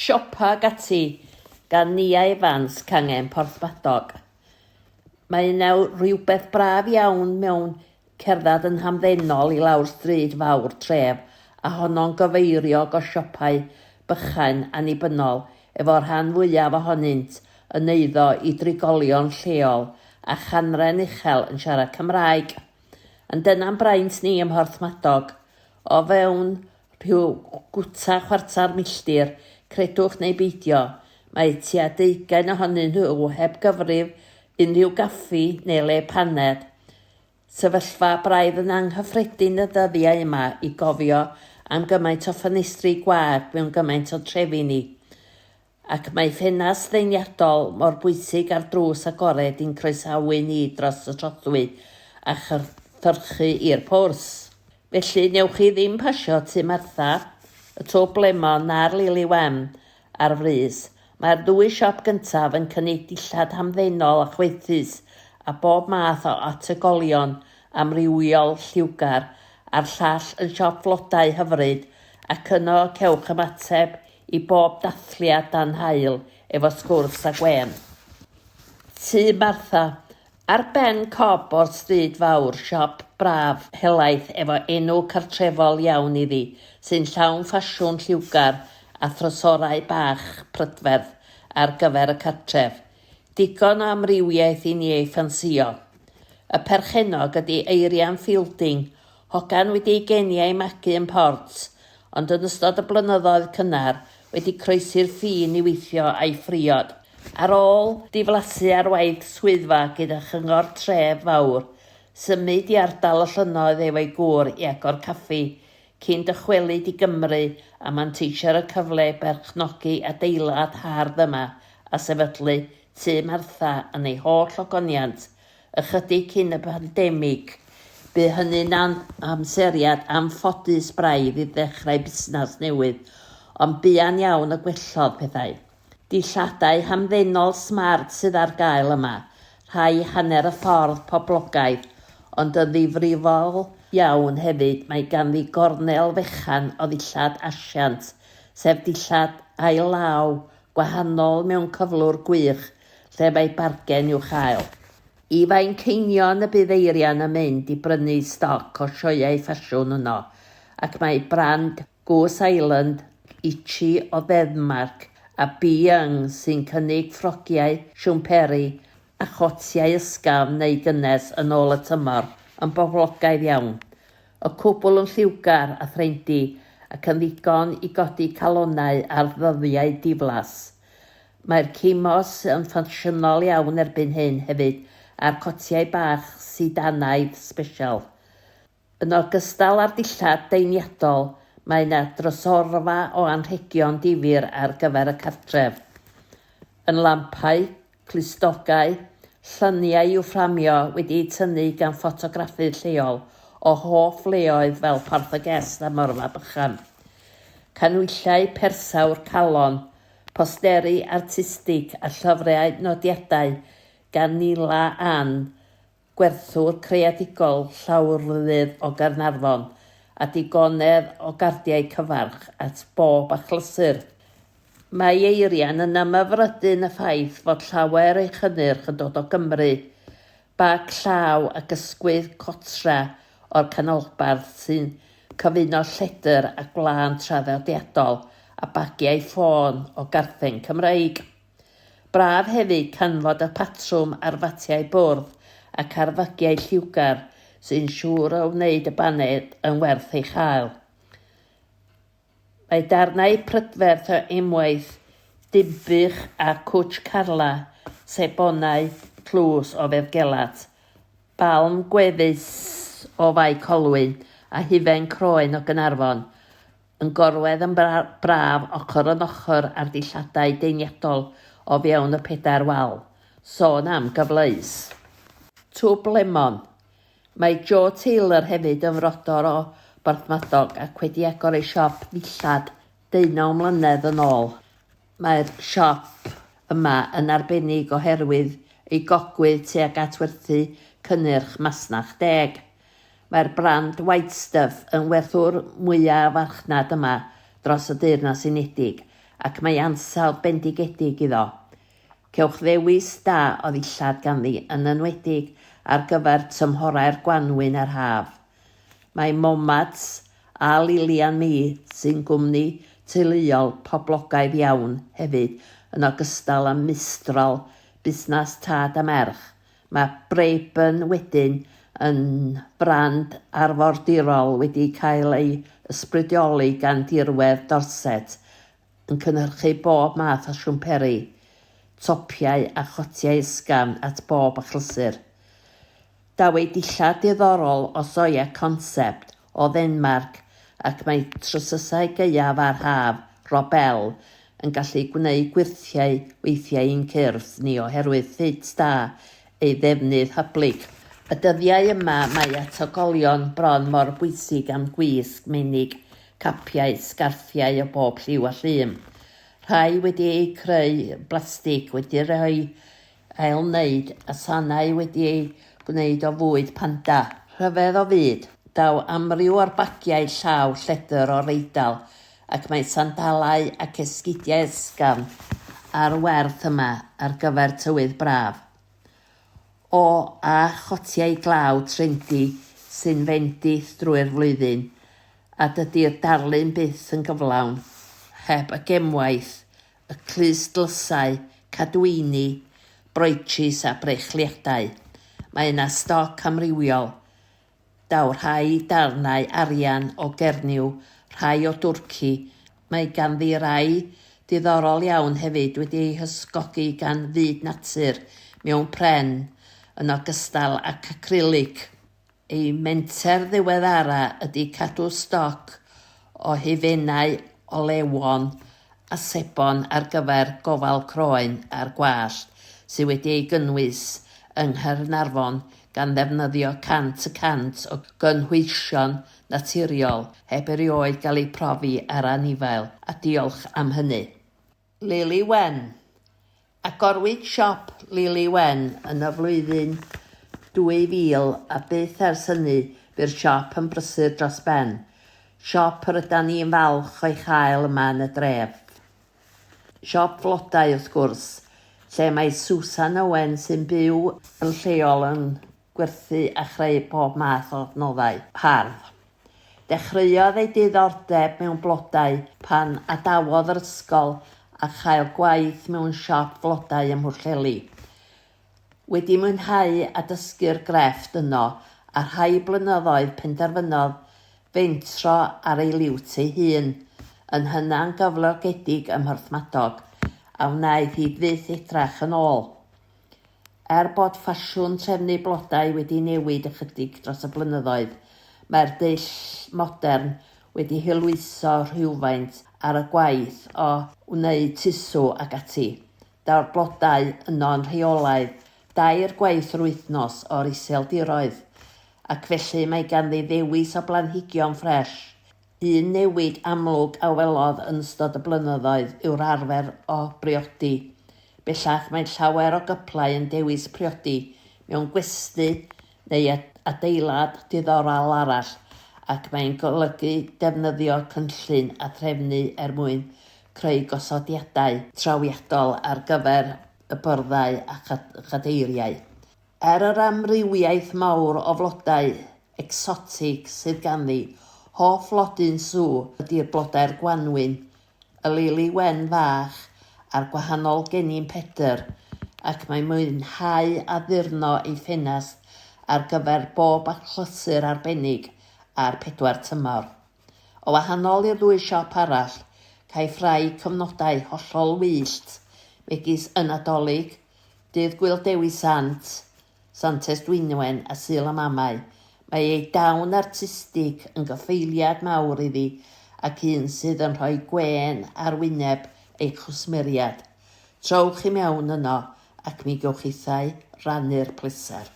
Siopa ac ati gan Nia Evans, cangen Porthmadog. Mae yna rywbeth braf iawn mewn cerdded yn hamddenol i lawr stryd fawr tref a honno'n gyfeiriog o siopau bychain annibynnol efo'r rhan fwyaf ohonynt yn eiddo i drigolion lleol a chanran uchel yn siarad Cymraeg. Ond dyna'n braint ni ym Mhorthmadog. O fewn rhyw gwta chwarter milltir, credwch neu beidio, mae tua deugain ohonyn nhw heb gyfrif unrhyw gaffi neu le paned. Sefyllfa braidd yn anghyffredin y dyddiau yma i gofio am gymaint o ffenestri gwag mewn gymaint o'n trefi ni. Ac mae ffenast ddeniadol mor bwysig â'r drws agored i'n croesawu ni dros y trothwy a chyrchu i'r pwrs. Felly, newch chi ddim pasio Tŷ Martha, y Twb Lemon na'r Lili Wen ar frys. Mae'r ddwy siop gyntaf yn cynnig dillad hamddenol a chwaethus a bob math o ategolion amrywiol lliwgar a'r llall yn siop flodau hyfryd ac yno cewch ymateb i bob dathliad dan haul efo sgwrs a gwên. Tŷ Martha. Ar ben cob o'r stryd fawr, siop braf, helaeth efo enw cartrefol iawn iddi, sy'n llawn ffasiwn lliwgar a thrysorau bach prydferth ar gyfer y cartref. Digon o amrywiaeth i ni ei ffansïo. Y perchennog ydi Eirian Fielding, Hogan wedi ei geni a'i magu yn Port, ond yn ystod y blynyddoedd cynnar wedi croesi'r ffin i weithio a'i phriod. Ar ôl diflasu ar waith swyddfa gyda chyngor tref fawr, symud i ardal y llynnoedd efo'i gŵr i agor caffi, cyn dychwelyd i Gymru a manteisio ar y cyfle i berchnogi adeilad hardd yma a sefydlu Tŷ Martha yn ei holl ogoniant Ychydig cyn y pandemig, bu hynny'n amseriad anffodus braidd i ddechrau busnes newydd, ond buan iawn y gwellodd pethau. Dilladau hamddenol smart sydd ar gael yma, rhai hanner y ffordd poblogaidd, ond yn ddifrifol iawn hefyd mae ganddi gornel fechan o ddillad asiant, sef dillad ail-law gwahanol mewn cyflwr gwych lle mae bargen i'w chael. I Fainceinion y bydd Eirian yn mynd i brynu stoc o sioeau ffasiwn yno, ac mae brand Goose Island, Itchy o Ddenmarc a Be Young sy'n cynnig ffrogiau, siwmperi a chotiau ysgafn neu gynnes yn ôl y tymor, yn boblogaidd iawn. Y cwbl yn lliwgar a threndy ac yn ddigon i godi calonnau ar ddyddiau diflas. Mae'r cimos yn ffasiynol iawn erbyn hyn hefyd a'r cotiau bach sidanaidd sbesial. Yn ogystal â'r dillad deiniadol, mae yna drysorfa o anrhegion difyr ar gyfer y cartref. Yn lampau, clustogau, lluniau i'w fframio wedi eu tynnu gan ffotograffydd lleol o hoff leoedd fel Porth y Gest a Morfa Bychan. Canhwyllau persawr calon, posteri artistig a llyfrau nodiadau gan Nila Ann, gwerthwr creadigol llawrydd o Gaernarfon, a digonedd o gardiau cyfarch at bob achlysur. Mae Eirian yn ymhyfrydu yn y ffaith fod llawer o'i chynnyrch yn dod o Gymru, bag llaw ac ysgwydd cotra o'r canolbarth sy'n cyfuno lledr a gwlân traddodiadol a bagiau ffôn o garthen Cymreig. Braf hefyd canfod y patrwm ar fatiau bwrdd ac ar fagiau lliwgar sy'n siŵr o wneud y baned yn werth ei chael. Mae darnau prydferth o emwaith Dinbych a Cwtsh Carla, sebonau tlws o Feddgelert, balm gwefus o Fae Colwyn a hufen croen o Gaernarfon, yn gorwedd yn braf ochr yn ochr â'r dilladau deniadol o fewn y pedair wal. Sôn am gyfleus. Twb lemon. Mae Jo Taylor hefyd yn frodor o Borthmadog ac wedi agor ei siop ddillad deunaw mlynedd yn ôl. Mae'r siop yma yn arbennig oherwydd ei gogwydd tuag at werthu cynnyrch masnach deg. Mae'r brand White Stuff yn werthwr mwyaf farchnad yma dros y Deyrnas Unedig. ac mae ansawdd bendigedig iddo. Cewch ddewis da o ddillad ganddi, yn enwedig ar gyfer tymhorau'r gwanwyn a'r haf. Mae Momads a Lili and Me, sy'n gwmni teuluol poblogaidd iawn hefyd, yn ogystal â Mistral, busnes tad a merch. Mae Braeburn wedyn yn frand arfordirol wedi cael ei ysbrydoli gan dirwedd Dorset, yn cynhyrchu bob math o siwmperi, topiau a chotiau ysgafn at bob achlysur. Daw ei dillad diddorol o Zoya Concept o Ddenmarc ac mae trowsusau gaeaf a'r haf Robel yn gallu gwneud gwyrthiau weithiau i'n cyrff ni oherwydd ffit da ei ddefnydd hyblyg. Y dyddiau yma mae atogolion bron mor bwysig am gwisg menig, capiau, sgarffiau o bob lliw a llun. Rhai wedi eu creu yn blastig, wedi rhoi ail-wneud, a sanau wedi eu gwneud o fwyd panda. Rhyfedd o fyd. Daw amryw o'r bagiau llaw lledr o'r Eidal, ac mae sandalau ac esgidiau ysgafn ar werth yma ar gyfer tywydd braf. O, a chotiau glaw trendi sy'n fendith drwy'r flwyddyn, a dydi'r darlun byth yn gyflawn heb y gemwaith y clustdlysau, cadwyni, broetshis a breichliadau. Mae yna stoc amrywiol. Daw rhai darnau arian o Gernyw, rhai o Dwrci. Mae ganddi rai diddorol iawn hefyd wedi eu hysgogi gan fyd natur mewn pren yn ogystal ac acrylig. Ei menter ddiweddara ydy cadw stoc o hufennau olewon a sebon ar gyfer gofal croen a'r gwallt sydd wedi ei gynnwys yng Nghaernarfon gan ddefnyddio 100% o gynhwysion naturiol heb erioed gael eu profi ar anifail, a diolch am hynny. Lili Wen. Agorwyd siop Lili Wen yn y flwyddyn 2000 a byth ers hynny bu'r siop yn brysur dros ben. Siop yr ydan ni'n falch o'i chael yma yn y dref. Siop flodau wrth gwrs, lle mae Susan Owen sy'n byw yn lleol yn gwerthu a chreu pob math o adnoddau hardd. Dechreuodd ei diddordeb mewn blodau pan adawodd yr ysgol a chael gwaith mewn siop flodau ym Mhwllheli. Wedi mwynhau a dysgu'r grefft yno a rhai blynyddoedd penderfynodd fentro ar ei liwt ei hun, yn hyna'n gyflogedig ym Mhorthmadog, a wnaeth hi fyth edrach yn ôl. Er bod ffasiwn trefnu blodau wedi newid ychydig dros y blynyddoedd, mae'r dull modern wedi hwyluso rhywfaint ar y gwaith o wneud tusw ac ati. Daw'r blodau yno'n rheolaidd dair gwaith yr wythnos o'r Iseldiroedd, ac felly mae ganddi ddewis o blanhigion ffresh. Un newid amlwg a welodd yn ystod y blynyddoedd yw'r arfer o briodi. Bellach mae llawer o gyplau yn dewis priodi mewn gwesty neu adeilad diddorol arall ac mae'n golygu defnyddio cynllun a threfnu er mwyn creu gosodiadau trawiadol ar gyfer y byrddau a chadeiriau. Er yr amrywiaeth mawr o flodau egsotig sydd ganddi, hoff flodyn sw ydi'r blodau'r gwanwyn, y lili wen fach a'r gwahanol gennin Pedr, ac mae'n mwynhau addurno ei ffenest ar gyfer bob achlysur arbennig a'r pedwar tymor. O wahanol i'r ddwy siop arall, caiff rai cyfnodau hollol wyllt, megis y Nadolig, Dydd Gŵyl Dewi Sant, Santes Dwynwen a Sul y Mamau, mae ei dawn artistig yn gyffeiliad mawr iddi ac un sydd yn rhoi gwên ar wyneb ei chwsmeriaid. Trowch i mewn yno ac mi gewch chithau rannu'r pleser.